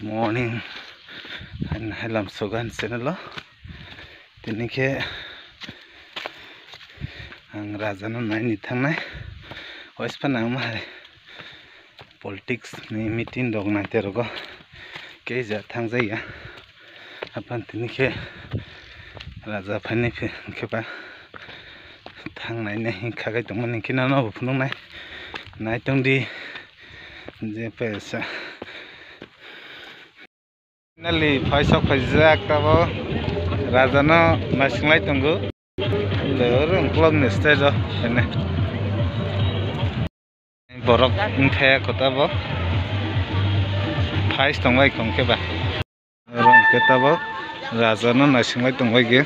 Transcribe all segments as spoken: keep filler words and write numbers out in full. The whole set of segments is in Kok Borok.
Morning, ani hai lam sugan channel o. Tini khe ang raja no naini thangnai. Waispa nang ma hai politics ni meeting rok naite rogo keija thangjakya. Apan tini khe raja phaini phi khe ba thangnai ne hing khagai tongmani khe nano bo phunuknai. Nai tongdi je pesa. Finally, phaisok phaijak tabo. Raja no naisinglai tongo. Lor uklok ni stage o hene. Borok wngthaya kotabo. Phais tongbai khong khe ba. Oro hwnkhe tabo raja no naisinglai tongbai ge.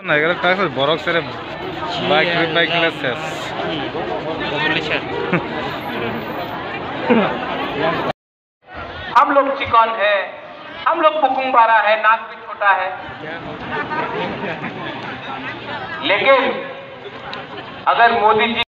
Naikal tak borok sere bike, bike le ses. हम लोग चिकन है, हम लोग बुकुम बारा है, नाक भी छोटा है, लेकिन अगर मोदी जी